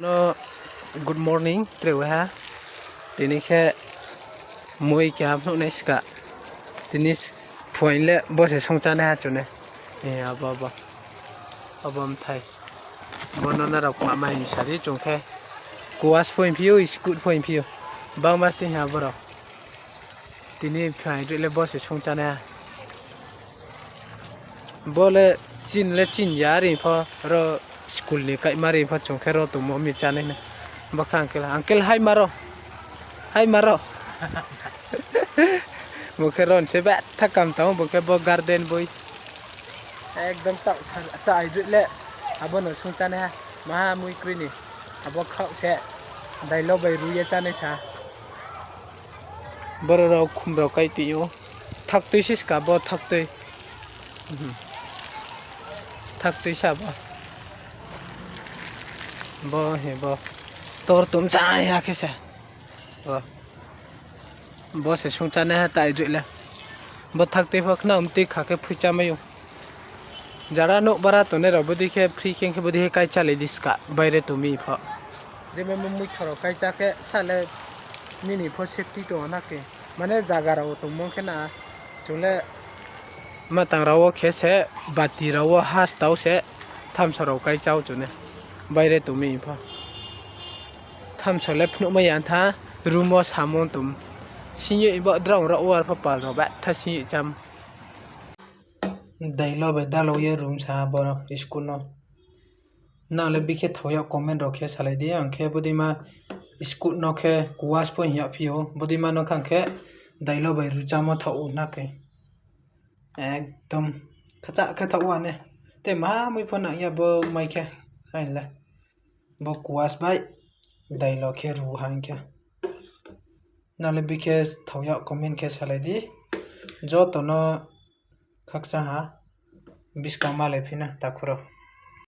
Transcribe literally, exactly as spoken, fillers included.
No, good morning, tre ha. Tini khe mui keha phnuh nai ska. Tini phuaing le bo se sungchánaiha chung ne. Abo, abo. Abo mthai. Bo no nrao kma mai hing sa di chung khe. Kuas pho hing phi ou, school pho hing phi ou. Bangma se ha borao. Tini phuaing le bo se sungchánaiha. Bo le chin le chin ya ri pho ro school ni kaima ri pho chung khe ro tongmo mi chánai na. Bo khe uncle, uncle hai ma ro. Hai ma ro. Bo khe ro se betha kam tang ou, bo khe bo garden boi. Ekdom ta, ta aidroih le. Abo no sungchánaiha. Maha mui kroi ni. Abo khaoh se. Dailo bai ru ye chánai sa. Boro rao khum rao kai tui ou. Thaktui se ska bo thaktui. Thaktui sa bo. Bo he bo. Tor tum cha ya khe se. Bo. Bo se sungchánaiha ta aidroih le. Bo thaktui pho khna mtui kha khe phuicha mai ou. Jara nouh bara tongnai rao bodei khe free khe khe bodei khe kaichálai di ska baire tong mi pho. Je memo muitho rao kaichá khe sa le nini pho safety tong ou na khe. Mane zaga rao tongmo khe na chung le matang rao wo khe se bati rao wo hastao se thamso rao kaichá ou chung ne. Baire tong mi pho. Thamso le phnuh mai ya tha, room wo samung tong. Sing ye bo drao rao wo arpho pal rao betha sing ye cham. Dailo bai dalo ye room sa bo school no. Nang le bikhe thao yag comment rao khe salai di, ang khe bodeima school no khe kuas pho hing yag phi ou, bodeima no khang khe dailo bai ruchamo thaoh ou na khe. Ekdom khacha khe thaoh ou ane. Te ma mui pho nang ya bo mai khe, ain le. Bo kuas bai dailo khe ru ha hing khe. Nang le bikhe thao yag comment khe salai di. Joto no khakchang ha. Buskang malai phi na takhu rao.